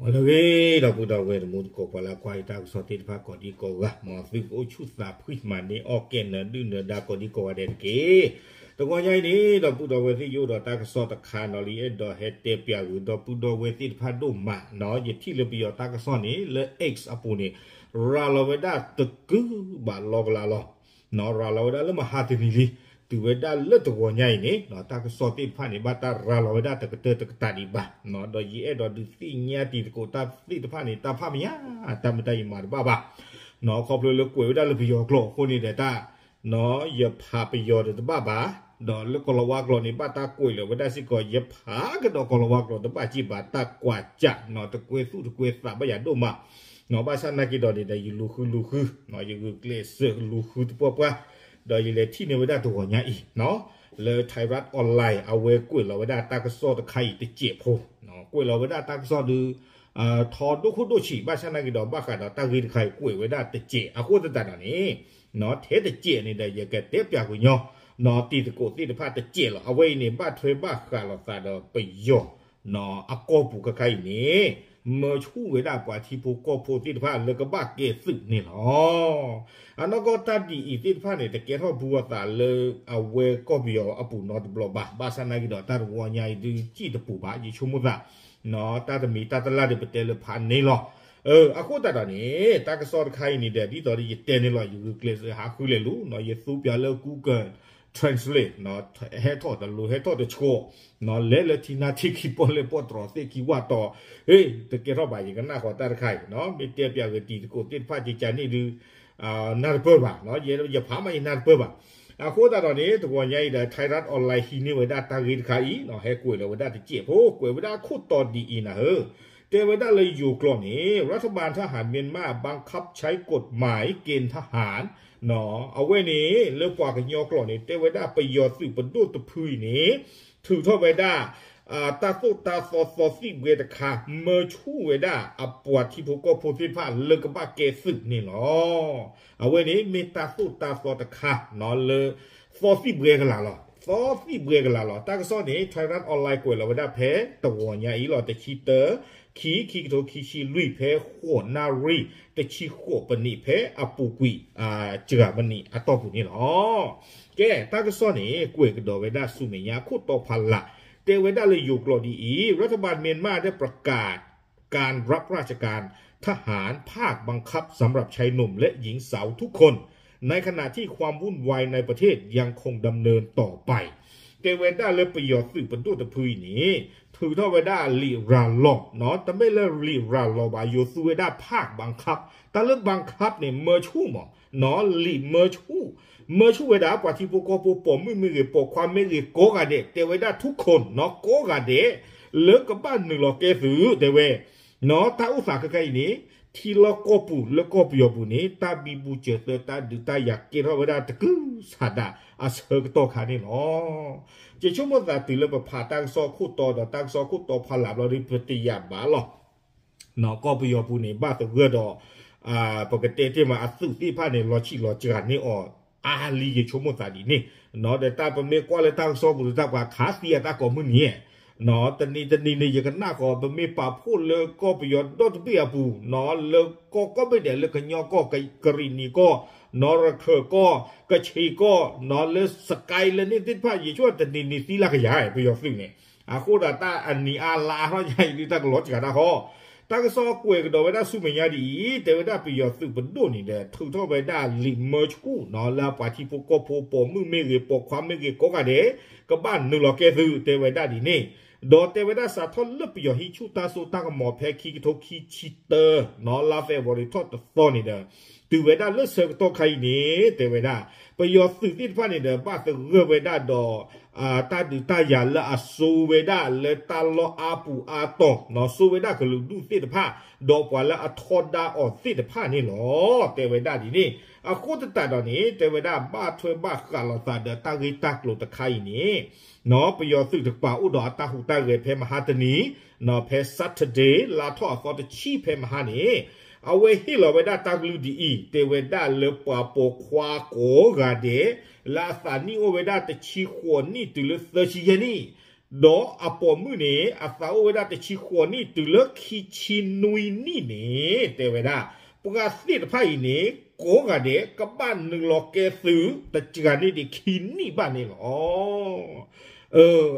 လၢအဂ့ၤ ဒီပုၢ်ဒီဝဲၢ်တံၤသကိး ပှၤလၢကွၢ်ယတၢ်ကစီၣ်သ့ၣ်တဖၣ်ကိးဒံကိးဂၤ, မ်သုကအိၣ်ဆူၣ်သးဖှံ မၤန့ၢ်အီၣ်ကဲနၢၤဒုၣ်နၢၤဒါကိးဒံကိးဂၤဒဲးတက့ၢ်. တဂီၤညါအံၤန့ၣ် ဒီပုၢ်ဒီဝဲၢ်သ့ၣ် ယအိၣ်ဒီးတၢ်ကစီၣ်တခါနီၤ လၢယအဲၣ်ဒိးဟဲတဲပၠးဂ့ၤ ဒီပုၢ်ဒီဝဲၢ်သ့ၣ်တဖၣ်ဒိၣ်မးနီၤ. ယထံၣ်လၢပယီၤတၢ်ကစီၣ်န့ၣ် လၢ X အပူၤန့ၣ် ရၤလီၤဝဲဒၣ်တကုာ်ဘၣ်လီကလးလီၤ. နီၤ ရၤလီၤဝဲဒၣ်လၢမဟါတနံၤလံ, တုၤဝဲဒၣ်လၢတဂီၤညါအံၤန့ၣ် တၢ်ကစီၣ်သ့ၣ်တဖၣ်န့ၣ် ဘၣ်တၢ်ရၤလီၤဝဲဒၣ်တကတၢၢ်တကတးဒံးဘၣ်. ဒီးယအဲၣ်ဒိးဒုးသ့ၣ်ညါတံၤသကိးတၢ်သ့ၣ်တဖၣ်န့ၣ် တၢ်ဖးမ့ၢ်ညါ, တၢ်မ့ၢ်တၢ်ယမၤတဘၣ်ဘၣ်. နီၤ ခီဖျိလၢကွဲးဝဲဒၣ်လၢပယီၤကျိာ်အဃိန့ၣ်ဒီး တၢ် နီၤ ယဖးပယီၤဒီးတဘၣ်ဘၣ်, ဒီးလၢကီၤလၤဝါကျိာ်န့ၣ် ဘၣ်တၢ်ကွဲးလီၤဝဲဒၣ်စ့ၢ်ကီး ယဖးကဒီးကီၤလၤဝါကျိာ်တဘၣ်က့ၢ်ဘၣ် တၢ်ကွၢ်စးနီၤ တကွဲသူၣ်တကွဲသးဘၣ်ယၤဒိၣ်မး. နီၤ ဘၣ်ဆၣ်နာ်က့ဒီးန့ၣ်ဒီး ယလူၤဃုလူၤဃု, နီၤ ယဂုာ်ကျဲးစၢးလူၤဃုသပှၢ်ပှၢ်, ဒီးယလဲၤထံၣ်န့ၢ်ဝဲဒၣ်တဂီၤညါအံၤ နီၤ လၢ Thairath Online အဝဲကွဲးလီၤဝဲဒၣ်တၢ်ကစီၣ်တခါအံၤတစဲးဖိ, နီၤ ကွဲးလီၤဝဲဒၣ်တၢ်ကစီၣ်ဒုး ထီဒိၣ်ခိၣ်ဒိၣ်ဆံး ဘၣ်ဆၣ်နာ်က့ဒီး ဘၣ်ဃးဒီးတၢ်ဂ့ၢ်တခါအံၤကွဲးဝဲဒၣ်တစဲး အဃိသတးဒီးန့ၣ် နီၤ ထဲတစဲးန့ၣ်ဒီး ယကတဲပၠးကွံာ်ညီ နီၤ တံၤသကိးသ့ၣ်တဖၣ်တစဲးလီၤ. အဝဲအံၤန့ၣ် ဘၣ်ထွဲဘၣ်ဃးလိာ်သးဒီးပယီၤ နီၤ အကီၢ်ပူၤခဲခါအံၤန့ၣ် မၢဆူၣ်ဝဲဒၣ်ပှၤထံဖိကီၢ်ဖိသ့ၣ်တဖၣ်လၢကဘၣ်ကဲသုးန့ၣ်လီၤ. အနီၢ်ကီၢ်တၢ်ဒ်အံၤသ့ၣ်တဖၣ်န့ၣ် တကဲထီၣ်ဘူးအသးလၢအဝဲကီၢ်ပယီၤအပူၤနီတဘျီဘၣ်. ဘၣ်ဆၣ်နာ်က့ဒီး တၢ်တဂီၤညါအံၤဒုးစံၣ်တပူၤဘၣ် ယဆိကမိၣ်သး နီၤ တၢ်တမံၤတၢ်တလၢ်ဒီး ပတဲလၢဖးန့ၣ်လီၤ. အဃိသတးဒီးန့ၣ် တၢ်ကစီၣ်တခါအံၤန့ၣ်ဒီး ဒ်သိးဒီးယတဲန့ၣ်လီၤ ယဂုာ်ကျဲးစၢးဟးဃုလဲၤလူၤ နီၤ ယသူပၠးလၢ Google Translate နီၤ ဟဲထီၣ်တလိၤ ဟဲထီၣ်တဆှီ နီၤ လဲၤလၢထံနါထံခံ ပီၣ်လဲၣ်ပီၣ်တြီၤ သ့ၣ်ခံဝၣ်တီၤ ဟ့ၣ် တကဲထီၣ်ဘၣ် ယကနၣ်ဃီၤတၢ်တခါအံၤ နီၤ မ့ၢ်တဲပၠးဂ့ၤတံၤသကိးသ့ၣ်တဖၣ်ကကန့ၣ်ဒုး နၢ်တပၢၢ်ဘၣ်, ယဖးမးယနၢ်တပၢၢ်ဘၣ်. အဃိသတးဒီးန့ၣ် တဂီၤညါအံၤဒီး Thairath Online ဟံးန့ၢ်ဝဲဒၣ်တၢ်ဂ့ၢ်တခါအံၤ ဟဲကွဲးလီၤဝဲဒၣ်တစဲးဖိ ကွဲးဝဲဒၣ်ခိၣ်တီဒ်အံၤနၤဧၢ, တဲဝဲဒၣ်လၢယိၤကျိာ်န့ၣ် รัฐบาลทหารเมียนมาบังคับใช้กฎหมายเกณฑ์ทหาร နီၤ အဝဲန့ၣ် လၢပှၤကညီကျိာ်န့ၣ် တဲဝဲဒၣ်ပယီၤသုးပဒိၣ်တဖုအံၤန့ၣ် ထုးထီၣ်ဝဲဒၣ် တၢ်သိၣ်တၢ်သီသီသံၣ်ဘှဲတခါ မၢဆူၣ်ဝဲဒၣ်အပှၤထံဖိကီၢ်ဖိသ့ၣ်တဖၣ်လၢကဘၣ်ကဲသုးန့ၣ်လီၤ. အဝဲန့ၣ်မ့ၢ်တၢ်သိၣ်တၢ်သီတခါ နီၤ လၢ သီသံၣ်ဘှဲကလးလီၤ. သီသံၣ်ဘှဲကလးလီၤ. တၢ်ကစီၣ်န့ၣ် Thairath Online ကွဲးလီၤဝဲဒၣ်ဖဲတဂီၤညါအံၤလီၤ. တဆံတၢ ခံ ခံကထိခံဆံလွံၢ် ဖဲဃိးနၣ်ရံၣ် တဆံဃိးပနံး ဖဲအပူၤကွံာ် စှၤမနံးအတီၢ်ပူၤန့ၣ်လီၤ. ကဲ တၢ်ကစီၣ်န့ၣ် ကွဲးကဒီးဝဲဒၣ်ဆူမဲာ်ညါခိၣ်တီဖးလး တဲဝဲဒၣ်လၢယိၤကျိာ်ဒ်အံၤ รัฐบาลเมียนมาได้ประกาศ การรับราชการทหารภาคบังคับสำหรับชายหนุ่มและหญิงสาวทุกคน ในขณะที่ความวุ่นวายในประเทศยังคงดำเนินต่อไป တဲဝဲဒၣ်လၢပယီၤသုးပဒိၣ်တဖုအံၤန့ၣ် ထုးထီၣ်ဝဲဒၣ်လံာ်ရၤလီၤ နီၤ တမ့ၢ်လၢလံာ်ရၤလီၤဘၣ် ယိၤသူဝဲဒၣ် ภาคบังคับ တၢ်လၢ บังคับ န့ၣ် မၢဆူၣ်မး နီၤ လံာ်မၢဆူၣ် မၢဆူၣ်ဝဲဒၣ် ပှၤထံဖိကီၢ်ဖိ ပိာ်မုၣ်မ့ၢ်ဂ့ၤ ပိာ်ခွါမ့ၢ်ဂ့ၤ ကိးဂၤဒဲး တဲဝဲဒၣ် ทุกคน နီၤ ကိးဂၤဒဲး လၢကဘၣ်နုာ်လီၤကဲသုး တဲဝဲ နီၤ တၢ်အိၣ်သးခဲခါအံၤန့ၣ် ထံလီၢ်ကီၢ်ပူၤလၢကီၢ်ပယီၤပူၤန့ၣ် တၢ်ဘံဘူစၢၤသၢ တၢ်ဒုးတၢ်ယၤကဲထီၣ်ဝဲဒၣ်တကုၤဆးဒးအဆၢကတီၢ်ခါန့ၣ်လီၤ. ယဆိကမိၣ်သးတုၤလၢပဖးတၢ်ကစီၣ်ခိၣ်တီဒီးတၢ်ကစီၣ်ခိၣ်တီဖးလးဘျီဒီး ပတယာ်ဘၣ်လီၤ. နီၤ ကီၢ်ပယီၤပူၤန့ၣ် ဘၣ်သဂၢၢ်ဒီး ပကတဲတ့ၢ်မး အသုးသ့ၣ်တဖၣ်န့ၣ် လီၤဆံးလီၤစှၤန့ၢ်အီၤ အါလံ ယဆိကမိၣ်သးဒ်န့ၣ် ဒီးတၢ်ပမ့ၢ်ကွၢ်လၢတၢ်ကစီၣ်ပူၤဒီး တၢ်ပှၤခးသံအတၢ်ကိးမုၢ်နံၤ နီၤ တနံၤတနံၤန့ၣ် ယကနၣ်ဃီၤ ပမ့ၢ်ပာ်ဖှိၣ်လၢကီၢ်ပယီၤဒီတဘ့ၣ်အပူၤ နီၤ လၢကီၢ်ကိးဘ့ၣ်ဒဲး လၢကညီကီၢ် ကရံၣ်နံၤကီၢ် နီၤ ရခၢၣ်ကီၢ် ကဆ့ၣ်ကီၢ် နီၤ လၢစကဲလၢန့ၣ်သ့ၣ်တဖၣ် ယဆိကမိၣ်တနံၤနံၤသံလၢကယၤ ပယီၤသုးန့ၣ် အဃိဒီးတၢ်အနံၤအါလါအါထီၣ်ညါအံၤဒုး တၢ်ကလီၤစှၤတၢ်ဃီ တၢ်ကစီၣ်ကွဲးကဒီးဝဲဒၣ်ဆူမဲာ်ညါဒ်အံၤ တဲဝဲဒၣ်ပယီၤသုးပဒိၣ်န့ၣ်ဒီး ထုးထီၣ်ဝဲဒၣ်လံာ်မၢဆူၣ် နီၤ လၢအပှၤထံဖိကီၢ်ဖိ ပိာ်မုၣ်မ့ၢ်ဂ့ၤ ပိာ်ခွါမ့ၢ်ဂ့ၤ ကိးဂၤဒဲး ကဘၣ်နုာ်လီၤကဲသုး တဲဝဲဒၣ်ဒ်န့ၣ် ဒီးတဲဝဲဒၣ်စးထီၣ်လၢပယီၤဟံးဆူၣ်တၢ်စိတၢ်ကမီၤဖဲခံကထိခံဆံတၢ နီၤ လါ February ထီၣ်တသီန့ၣ်ဒီး တုၤဝဲဒၣ်လၢဆၢကတီၢ်ခါအံၤန့ၣ် တဲဝဲဒၣ် ပယီၤသုးသ့ၣ်တဖၣ်န့ၣ်ဒီး ဘၣ်သဂၢၢ်ဝဲဒၣ်ဒီး တၢ်ဒုးတၢ်ယၤလၢအစိဝဲဒၣ်လၢတၢ်လီၢ်အါပူၤအါတီၤ နီၤ စိဝဲဒၣ်ကလုာ်ဒူၣ်သ့ၣ်တဖၣ် ဒီးပှၤလၢအထီဒါအီၤသ့ၣ်တဖၣ်န့ၣ်လီၤ တဲဝဲဒၣ်ဒ်န့ၣ် အဃိသတးဒီးန့ၣ် တဲဝဲဒၣ်ဘၣ်ထွဲဘၣ်ဃးလိာ်သးဒီးတၢ်ဂ့ၢ်တၢ်ကျိၤတခါအံၤန့ၣ် နီၤ ပယီၤသုးတကပၤအိၣ်ဒီးအတၢ်ဟူးတၢ်ဂဲၤဖဲမဟါတနံၤ နီၤ ဖဲ Saturday လါထီၣ်အသီတဆံဖဲမဟါန့ၣ် အဝဲဟ့ၣ်လီၤဝဲဒၣ်တၢ်ကလုၢ်ဒ်အံၤ တဲဝဲဒၣ်လၢပှၤပိာ်ခွါကိးဂၤဒဲး လၢအသးနံၣ်အိၣ်ဝဲဒၣ်တဆံဃိးနံၣ်တုၤလၢသၢဆံယဲၢ်နံၣ် ဒီးအပိာ်မုၣ်န့ၣ် အသးအိၣ်ဝဲဒၣ်တဆံဃိးနံၣ်တုၤလၢခံဆံနွံနံၣ်န့ၣ် တဲဝဲဒၣ် ပှၤသ့ၣ်တဖၣ်အံၤန့ၣ် ကိးဂၤဒဲး ကဘၣ်နုာ်လီၤကဲသုးတစှၤန့ၢ်ဒံးခံနံၣ်ဘၣ်န့ၣ်လီၤ.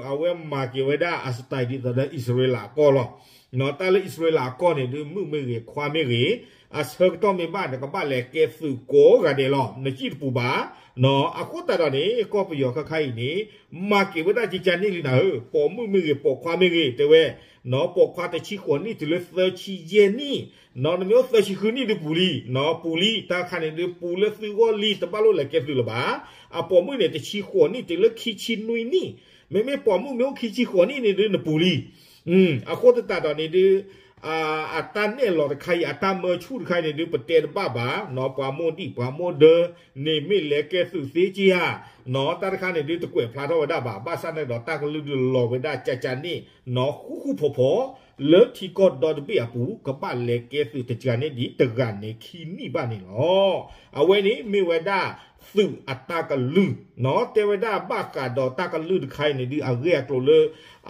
အဝဲမၤက့ၤဝဲဒၣ်အ style ဒ်သိးဒီးအံၣ်စရ့လးအကီၢ်လီၤ. တၢ်လၢအံၣ်စရ့လးအကီၢ်န့ၣ် ဒုးမုၣ်မ့ၢ်ဂ့ၤ ခွါမ့ၢ်ဂ့ၤ အဆၢကတီၢ်မ့ၢ်ဘၣ်န့ၣ် ကဘၣ်လဲၤကဲသုးကိးဂၤဒဲးလီၤ. နစံၣ်တပူၤဘၣ်. အဃိသတးဒီးန့ၣ် ကီၢ်ပယီၤခဲခါအံၤန့ၣ် မၤက့ၤဝဲဒၣ်ကကန့ၣ်လံနၤဧၢ, ပိာ်မုၣ်မ့ၢ်ဂ့ၤ ပိာ်ခွါမ့ၢ်ဂ့ၤ တဲဝဲ, ပိာ်ခွါတဆံဃိးနံၣ်တုၤလၢသၢဆံယဲၢ်နံၣ်, နမ့ၢ်အိၣ်သၢဆံဃုနံၣ်ဒုးပူၤလံ, ပူၤလံ တၢ်တခါန့ၣ်ဒုးပူၤလၢသုဂီၢ်လံ တဘၣ်လိၣ်လဲၤကဲသုးလၢၤဘၣ်. အပိာ်မုၣ်န့ၣ် တဆံဃိးနံၣ်တုၤလၢခံဆံနွံနံၣ်, မ့မ့ၢ်ပိာ်မုၣ်မ့ၢ်အိၣ်ခံဆံဃိးနံၣ်န့ၣ်ဒုးနပူၤလံ. အဃိသတးဒီးန့ၣ်ဒုး အတၢ်နဲၣ်လီၤတခါအံၤ အတၢ်မၢဆူၣ်တခါအံၤန့ၣ်ဒုး ပတဲတဘၣ်ဘၣ်, ပှၤမိၢ်ဒံၣ်ပှၤမိၢ်ဒၢ န့ၣ်မ့ၢ်လဲၤကဲသုးသ့က့ဧါ, တၢ်တခါန့ၣ်ဒုးတကွဲးဖျါထီၣ်ဝဲဒၣ်ဘၣ်, ဘၣ်ဆၣ်န့ၣ်ဒီးတၢ်ကလုၢ်ဒုးလီၤဝဲဒၣ်ကကန့ၣ် ဃူဃူဖိးဖိး လၢထံကီၢ်ဒီတဘ့ၣ်အပူၤ ကဘၣ်လဲၤကဲသုးတစှၤန့ၢ်ဒံးတဂၤန့ၣ်ခံနံၣ်ဘၣ်န့ၣ်လီၤ. အဝဲန့ၣ်မ့ၢ်ဝဲဒၣ်သုးအတၢ်ကလုၢ်, တဲဝဲဒၣ်ဘၣ်ဃးဒီးတၢ်ကလုၢ်တခါအံၤန့ၣ်ဒုး အဂ့ၢ်အကျိၤလၢ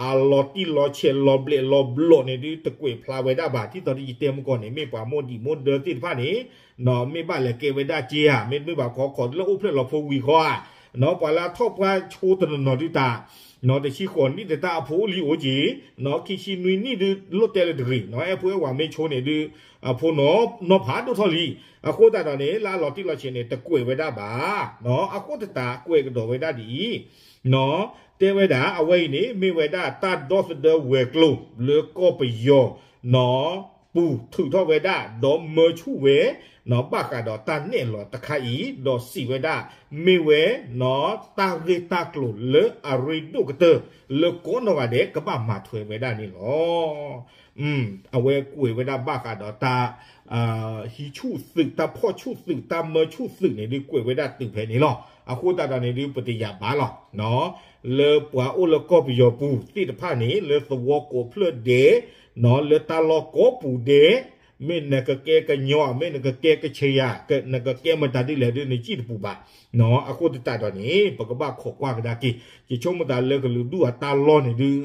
အလီၤတံၢ်လီၤဆဲးလီၤဘျဲးလီၤဘျီးန့ၣ်ဒုး တကွဲးဖျါဝဲဒၣ်ဘၣ်, ဒ်သိးဒီးယတဲမုၢ်ကီၢ်န့ၣ် မ့ၢ်ပှၤမိၢ်ဒံၣ်မိၢ်ဒၢသ့ၣ်တဖၣ်န့ၣ် မ့ၢ်ဘၣ်လဲၤကဲဝဲဒၣ်က့ဧါ, မ့တမ့ၢ်ဘၣ်ခီခီလၢအိၣ်ဖျဲၣ်လီၤဖိဝံၤဃီဧါ, ပှၤလၢအထီၣ်ပှၢ်ဆိတနီၤနီၤဒုးတၢ် တဆံဃိးနံၣ်တတၢ်အဖိအိၣ်လံအိၣ်က့ၤ, ခံဆံနွံနံၣ်ဒုးလိၣ်တဲလၢတဂ့ၤ, အဲၣ်ဖိအဲၣ်ဝၤမ့ၢ်ဆိန့ၣ်ဒုး အဖိနီၤဖးဒိၣ်ထီၣ်လံ, အဃိသတးဒီးန့ၣ် လၢအလီၤတံၢ်လီၤဆဲးန့ၣ် တကွဲးဝဲဒၣ်ဘၣ်, အဃိသတးကွဲးကဒီးဝဲဒၣ်ဒ်အံၤ တဲဝဲဒၣ် အဝဲအံၤန့ၣ် မ့ၢ်ဝဲဒၣ်တၢ်ဒီသဒၢဝဲၤကျိၤလၢကီၢ်ပယီၤ ပူၤထုးထီၣ်ဝဲဒၣ် ဒီးမၢဆူၣ်ဝဲ ဘၣ်ဃးဒီးတၢ်နဲၣ်လီၤတခါအံၤ ဒီးစံးဝဲဒၣ် မ့ၢ်ဝဲ တၢ်ဂ့ၢ်တၢ်ကျိၤလၢအရ့ဒိၣ်ကတၢၢ် လၢကိးနီၢ်ဂၤဒဲး ကဘၣ်မၤထွဲဝဲဒၣ်န့ၣ်လီၤ. အဝဲကွဲးဝဲဒၣ်ဘၣ်ဃးဒီးတၢ် ဟံးဆူၣ်သုး တၢ်ဖီၣ်ဆူၣ်သုး တၢ်မၢဆူၣ်သုးန့ၣ်ဒုး ကွဲးဝဲဒၣ်တုၤဖဲန့ၣ်လီၤ. အဃိသတးဒီးန့ၣ်ဒုး ပတယာ်ဘၣ်လီၤ. လၢပှၤအိၣ်လၢကီၢ်ပယီၤပူၤသ့ၣ်တဖၣ်န့ၣ် လၢသဝီကိးဖျၢၣ်ဒဲး လၢတၢ်လီၢ်ကိးပူၤဒဲး မ့ၢ်နကကဲကညီ မ့ၢ်နကကဲကချ့ၤယၤ နကကဲမတၤဒ်လဲၣ်ဒုး နစံၣ်တပူၤဘၣ်. အဃိသတးဒီးန့ၣ် ပကဘၣ်ခိးကွၢ်ကဒါက့ၤ ယဆိကမိၣ်သးလၢကလုာ်ဒူၣ်အတၢ်လီၢ်န့ၣ်ဒုး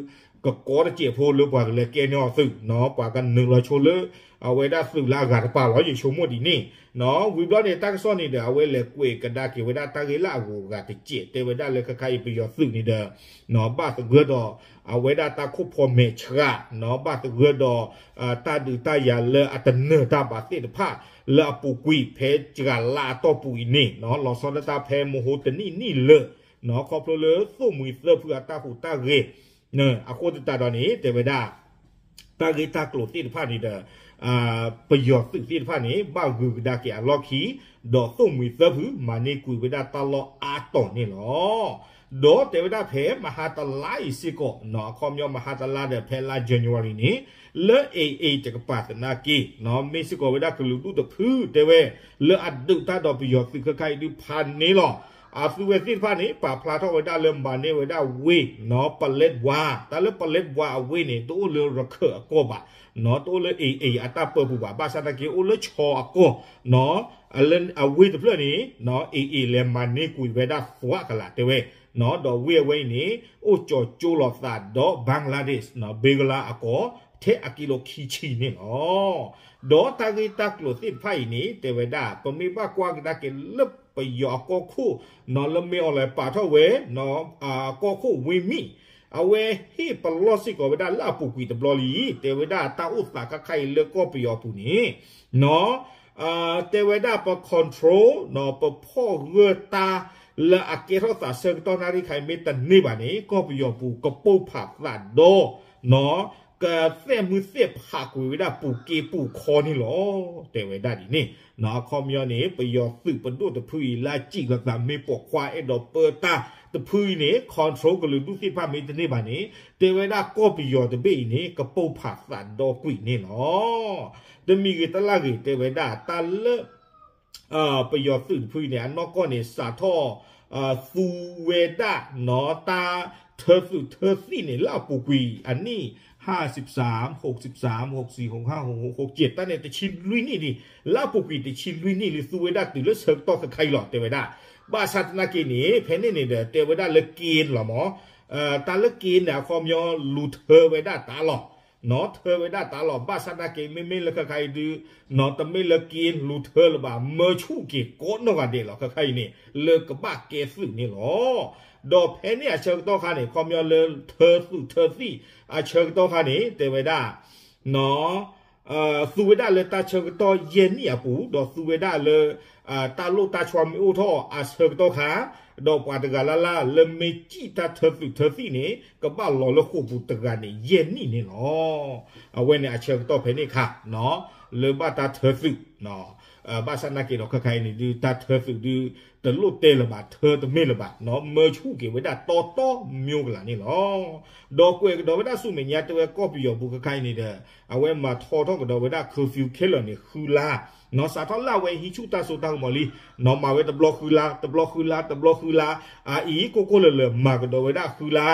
ကကီတစဲးဖိလၢပှၤကလဲၤကဲန့ၢ်အီၤသုး ပှၤကနုာ်လီၤဆိလၢ အဝဲဒၣ်သုးလၢအဂၤတပၤလီၤ ယဆိကမိၣ်ဒ်န့ၣ်. ဝံၤဘျီန့ၣ် တၢ်ကစီၣ်န့ၣ်ဒီး အဝဲလဲၤကွဲးကဒါက့ၤဝဲဒၣ်တၢ်ဂ့ၢ်လၢအဂုၤအဂၤတစဲး တဲဝဲဒၣ်လၢခဲခါအံၤပယီၤသုးန့ၣ်ဒီး ဘၣ်သဂၢၢ်ဒီး အဝဲဒၣ်တၢ်ခိၣ်ဖီမဲာ်ဆှး ဘၣ်သဂၢၢ်ဒီး တၢ်ဒုးတၢ်ယၤလၢအတနၢၤတၢ်ဘၣ်သ့ၣ်တဖၣ် လၢအပူၤကွံာ်ဖဲစှၤလါအတီၢ်ပူၤအံၤန့ၣ် လီၤဆီဒၣ်တၢ်ဖဲမဟိတနံၣ်နံၣ်လၢာ် ခီဖျိလၢသိၣ်မှံၤသၢဖုအတၢ်ဟူးတၢ်ဂဲၤ အဃိသတးဒီးန့ၣ် တဲဝဲဒၣ် တၢ်ဂ့ၢ်တၢ်ကျိၤသ့ၣ်တဖၣ်န့ၣ်ဒီး ပယီၤသုးသ့ၣ်တဖၣ်န့ၣ် ဘၣ်ဂုၤကဒါက့ၤအလီၢ်ခံ ဒီးသိၣ်မှံၤသၢဖု မၤန့ၢ်ကွံာ်ဝဲဒၣ်တၢ်လီၢ်အါတီၤန့ၣ်လီၤ. ဒီးတဲဝဲဒၣ်ဖဲမဟါတလါအံၤစ့ၢ်ကီး အခီပညီမဟါတလါဒီးဖဲလါ January န့ၣ် လၢ AA တကပၤသနာ်က့ မ့ၢ်စ့ၢ်ကီးဝဲဒၣ်ကလုာ်ဒူၣ်တဖုတဲဝဲ လၢအဒုးတၢ်ဒီးပယီၤသုးခဲခါအံၤဒုးဖးန့ၣ်လီၤ. အသုဝဲသ့ၣ်တဖၣ်န့ၣ် ပာ်ဖျါထီၣ်ဝဲဒၣ်လၢမၤန့ၢ်ဝဲဒၣ်ဝ့ၢ် ပလဲးဝါ တၢ်လၢပလဲးဝါအဝ့ၢ်န့ၣ် တအိၣ်လၢရခၢၣ်အကီၢ်ဘၣ် တအိၣ်လၢ AA အတၢ်ပၢပူၤဘၣ် ဘၣ်ဆၣ်သနာ်က့အိၣ်လၢခၠီအကီၢ် အဝ့ၢ်တဖျၢၣ်န့ၣ် AA လဲၤမၤန့ၢ်ကွံာ်ဝဲဒၣ်သွးကလာ်တဲဝဲ ဒီးဝ့ၢ်အဝဲအံၤန့ၣ် အိၣ်ကၠီၤကၠိလိာ်သးဒီး Bangladesh ဘ့ကလါအကီၢ် ထဲအကံလိခံဆံန့ၣ်လီၤ. ဒီးတၢ်ဂ့ၢ်တၢ်ကျိၤသ့ၣ်တဖၣ်အံၤန့ၣ် တဲဝဲဒၣ် ပမ့ၢ်ဘၣ်ကွၢ်ကဒါက့ၤလၢပယီၤအကီၢ်ခိၣ် လၢမ့ၢ်အီၤလဲၤပာ်ထီၣ်ဝဲ ကီၢ်ခိၣ်ဝ့ၢ်မံၣ် အဝဲဟ့ၣ်ပလီၢ်စ့ၢ်ကီးဝဲဒၣ်လၢအပူၤကွံာ်တဘျီလံ တဲဝဲဒၣ်တၢ်အိၣ်သးခါခါအံၤလၢကီၢ်ပယီၤအပူၤန့ၣ် တဲဝဲဒၣ်ပ control ပဖီၣ်ဂၢၢ်တၢ်လၢအကဲထီၣ်သးဆၢကတီၢ်နၣ်ရံၣ်ခါအံၤမ့ၢ်တန့ၢ်ဘၣ်န့ၣ် ကီၢ်ပယီၤပူၤကပိာ်ဖးသးဒီ ကသဲၣ်မုၢ်သဲၣ်ဖးကွံာ်ဝဲဒၣ်ပူၤက့ပူၤခီန့ၣ်လီၤ တဲဝဲဒၣ်ဒ်န့ၣ်. အခီပညီန့ၣ် ပယီၤသုးပဒိၣ်တဖုအံၤလၢအစံးလိာ်သးမ့ၢ်ပိာ်ခွါအဲၣ်ဒိးပၢတၢ်တဖုအံၤန့ၣ် control ကလုာ်ဒူၣ်သ့ၣ်တဖၣ်မ့ၢ်တန့ၢ်ဘၣ်န့ၣ် တဲဝဲဒၣ်ကီၢ်ပယီၤတဘ့ၣ်အံၤန့ၣ် ကပိာ်ဖးသးဒီကွံာ်န့ၣ်လီၤ. တမံၤဂ့ၤတလၢ်ဂ့ၤ တဲဝဲဒၣ်တၢ်လၢ ပယီၤသုးတဖုအံၤန့ၣ် အနီၢ်ကီၢ်န့ၣ် စးထီၣ် သူဝဲဒၣ် တၢ်ထၢသုးထၢသံၣ်န့ၣ် လၢအပူၤကွံာ်အနံၣ် ห้าสิบสาม หกสิบสาม หกสี่ หกห้า หกหก หกเจ็ด တၢ်န့ၣ်တဆံလွံၢ်နံၣ်လံ လၢအပူၤကွံာ်တဆံလွံၢ်နံၣ်လံ သူဝဲဒၣ်တုၤလၢဆၢကတီၢ်ခဲခါအံၤလီၤ တဲဝဲဒၣ်. ဘၣ်ဆၣ်သနာ်က့န့ၣ် ဖဲန့ၣ်န့ၣ်ဒီး တဲဝဲဒၣ်လၢက့လီၤမး တၢ်လၢက့ၤန့ၣ် အခီပညီလူၤထၢဝဲဒၣ်တၢ်လီၤ. နီၢ် ထၢဝဲဒၣ်တၢ်လီၤ. ဘၣ်ဆၣ်သနာ်က့ မ့မ့ၢ်လၢခဲခါအံၤဒုး နီၢ် တမ့ၢ်လၢက့ၤလူၤထၢလၢၤဘၣ်, မၢဆူၣ်က့ၤကိးနီၢ်ဂၤဒဲးလီၤ. ခဲခါအံၤန့ၣ် လၢကဘၣ်ကဲသုးန့ၣ်လီၤ. ဒီးဖဲန့ၣ်အဆၢကတီၢ်ခါန့ၣ် အခီပညီလၢထၢသုးထၢသံၣ်အဆၢကတီၢ်ခါန့ၣ် တဲဝဲဒၣ် နီၢ် သူဝဲဒၣ်လၢတၢ်ဆၢကတီၢ်ယဲၢ်နံၣ်အပူၤ ဒီးသူဝဲဒၣ်လၢ တၢ်လိၣ်တၢ်ဆီမ့ၢ်အိၣ်ထီၣ်အဆၢကတီၢ်ခါ, ဒီးပှၤတဂၤလၢ်လၢ်လၢမ့ၢ်စံၣ်တၢ်ထၢသုးထၢသံၣ်န့ၣ် ကဘၣ်လီၤလၢဃိာ်ပူၤတဂၤန့ၣ် ယဲၢ်နံၣ်န့ၣ်လီၤ. အဝဲန့ၣ်အဆၢကတီၢ်ဖဲန့ၣ်ခါ လၢဘၣ်တၢ်ထၢသုး ဘၣ်ဆၣ်သနာ်က့ဒီးခဲခါအံၤန့ၣ်ဒုး တၢ်ထၢသုးဒုး တလိၣ်တဲလၢၤဘၣ် ထၢတမ့ၢ်လၢၤဘၣ် နီၢ် မၢဆူၣ်က့ၤဝဲဒၣ်တီတီမျိုးကလာ်န့ၣ်လီၤ. ဒီးကွဲးကဒီးဝဲဒၣ်ဆူမဲာ်ညါ တဲဝဲကီၢ်ပယီၤပူၤခဲခါအံၤန့ၣ်ဒီး အဝဲမၤထီထီၣ်ကဒီးဝဲဒၣ် curfew ခဲလၢာ်န့ၣ် ဃုလါ, နီၢ် စးထီၣ်လၢအဝဲဟံးဆူၣ်တၢ်စိတၢ်ကမီၤလံ, နီၢ် မၤဝဲတဘျီဃုလါ တဘျီဃုလါ တဘျီဃုလါ, အအံၤကိၢ်ကိၢ်လၢၤလၢၤ မၤကဒီးဝဲဒၣ်ဃုလါ,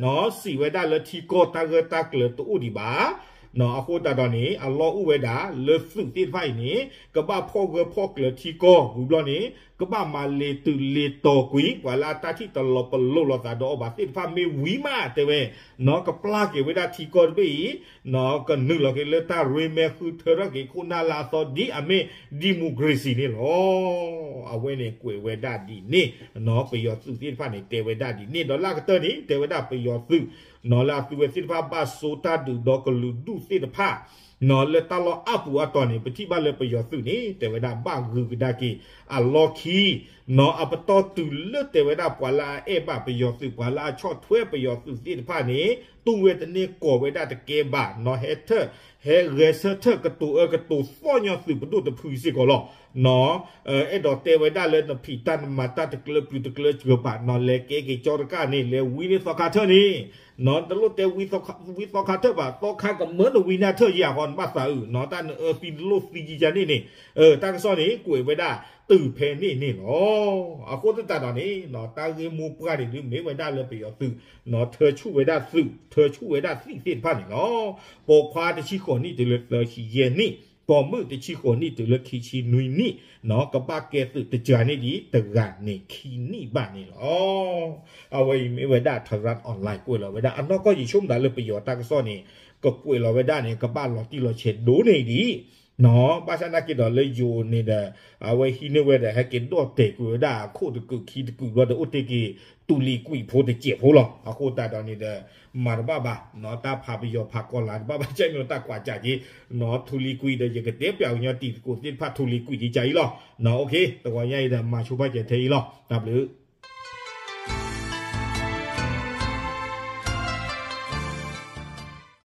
နီၢ် စံးဝဲဒၣ်လၢထံကီၢ်တၢ်ဂၢၢ်တၢ်ကျၢၤတအိၣ်ဒံးဘၣ် နီၢ် အဃိသတးဒီးန့ၣ် အလီၢ်အိၣ်ဝဲဒၣ်လၢသုးသ့ၣ်တဖၣ်အံၤန့ၣ် ကဘၣ်ဖီၣ်ဂၢၢ်ဖီၣ်ကျၢၤထံကီၢ်ဝံၤဘျီန့ၣ် ကဘၣ်မၤလ့ၤတုၤလ့ၤတီၤကွံာ် ပှၤလၢအတၢ်ထံၣ်တလီၤပလိာ်လိာ်သးဒီးအီၤဘၣ်သ့ၣ်တဖၣ်မ့ၢ်ဝံၤမး တဲဝဲ, နီၢ် ကပျၢ်က့ၤဝဲဒၣ်ထံကီၢ်တဘ့ၣ်အံၤ, နီၢ် ကနုာ်လီၤက့ၤလၢတၢ်ရ့မဲာ်ဃုထၢထီၣ်က့ၤခိၣ်နၢ်လၢအသီဒ်အမ့ၢ် democracy န့ၣ်လီၤ. အဝဲန့ၣ်ကွဲးဝဲဒၣ်ဒ်န့ၣ်, နီၢ် ပယီၤသုးသ့ၣ်တဖၣ်န့ၣ် တဲဝဲဒၣ်ဒ်န့ၣ် ဒီးလၢအကတၢၢ်န့ၣ် တဲဝဲဒၣ်ပယီၤသုး နီၢ် လၢအသုဝဲသ့ၣ်တဖၣ်ဘၣ်စိတၢ်ဒုးဒီးကလုာ်ဒူၣ်သ့ၣ်တဖၣ် နီၢ် လၢတၢ်လီၢ်အါပူၤအါတီၤန့ၣ် ပထံၣ်ဘၣ်လၢပယီၤသုးန့ၣ် တဲဝဲဒၣ်ဘၣ်ဂုၤကဒါက့ၤအလီၢ်ခံ, နီၢ် အပတီၢ်တုၤလၢတဲဝဲဒၣ်ပှၤလၢအအဲၣ်ဘၣ်ပယီၤသုး ပှၤလၢအဆီၣ်ထွဲပယီၤသုးသ့ၣ်တဖၣ်န့ၣ် တူၢ်ဝဲတန့ၢ် ကိးဝဲဒၣ်တကဲဘၣ် နီၢ် ဟဲထၢၣ် ဟဲဂဲၤဆၢထၢၣ်ကတိၤအၢကတိၤသီၣ်ညီသုးပဒိၣ်တဖုစ့ၢ်ကီးလီၤ. နီၢ် အဲၣ်ဒိးတဲဝဲဒၣ်လၢနဖံးတၢ်နမၤတၢ်တကျၢပျုၤတကျၢစှၤဘၣ် နီၢ် လဲၤကဲက့ၤကၠီတကၣ်န့ၣ် လဲၤဝံန့ၢ်သီခါထၢၣ်န့ၣ်, နီၢ် တလိၣ်တဲဝံသီခါထၢၣ်ဘၣ် သီခါကမၢနဝံနၢ်ထၢၣ်ယံၤအဃိ နဘၣ်သးအုး နီၢ် တၢ်နအၢသံတလိၣ်သံယံၤယၤန့ၣ်န့ၣ်, တၢ်ကစီၣ်န့ၣ် ကွဲးဝဲဒၣ်တုၤဖဲန့ၣ်န့ၣ်လီၤ. အဃိသတးဒီးန့ၣ် နီၢ် တၢ်ဂ့ၢ်မိၢ်ပှၢ်န့ၣ်ဒုး မ့ၢ်ဝဲဒၣ်လၢပယီၤသုး နီၢ် ထၢဆူၣ်ဝဲဒၣ်သုး ထၢဆူၣ်ဝဲဒၣ်သံၣ်သ့ၣ်တဖၣ်န့ၣ်လီၤ. ပိာ်ခွါတဆံဃိးနံၣ်တုၤလၢသၢဆံယဲၢ်နံၣ်, ပိာ်မုၣ်တဆံဃိးနံၣ်တုၤလၢခံဆံနွံနံၣ်, နီၢ် ကဘၣ်ကဲသုးတစှၤန့ၣ်ဒံး တဂၤန့ၣ်ခံနံၣ်ဘၣ်န့ၣ်လီၤ. အဝဲအံၤမ့ၢ်ဝဲဒၣ် Tharat Online ကွဲးလီၤဝဲဒၣ် အနီၢ်ကီၢ်ယံၤဆိကမိၣ်သးလၢပယီၤတၢ်ကစီၣ်န့ၣ် ကကွဲးလီၤဝဲဒၣ်န့ၣ် ကဘၣ်လီၤတံၢ်လီၤဆဲးဒိၣ်န့ၢ်ဒံး နီၢ် ဘၣ်ဆၣ်သနာ်က့ဒီးလၢယိၤန့ၣ်ဒီး အဝဲဟံးန့ၢ်ဝဲဒီး ဟဲက့ၤဒီၣ်တဲာ်ကွံာ်ဝဲဒၣ်အခိၣ်တကုာ်ခံတကုာ်ဘျီဒီး အိၣ်တ့ၢ်က့ၤ တူၢ်လံၤကွံာ်ဖိတစဲးဖိလီၤ. အဃိသတးဒီးန့ၣ်ဒီး မၤတဘၣ်ဘၣ် နီၢ် တၢ်ဖးပယီၤဖးကီၢ်လာ်တဘၣ်ဘၣ် ကဲမ့ၢ်တၢ်ကွၢ်စးက့ၤ နီၢ် ထူလံၤကွံာ်ဒီး ယကတဲပျးကညီတံၤသကိးသ့ၣ်တဖၣ်ထူလံၤကွံာ်က့ၤကၢ်အံၤလီၤ. နီၢ် အိၣ်ခ့ တဂီၤညါအံၤဒီး မၤဆိဖးကဲထဲအံၤလီၤ. တၢ်ဘျုး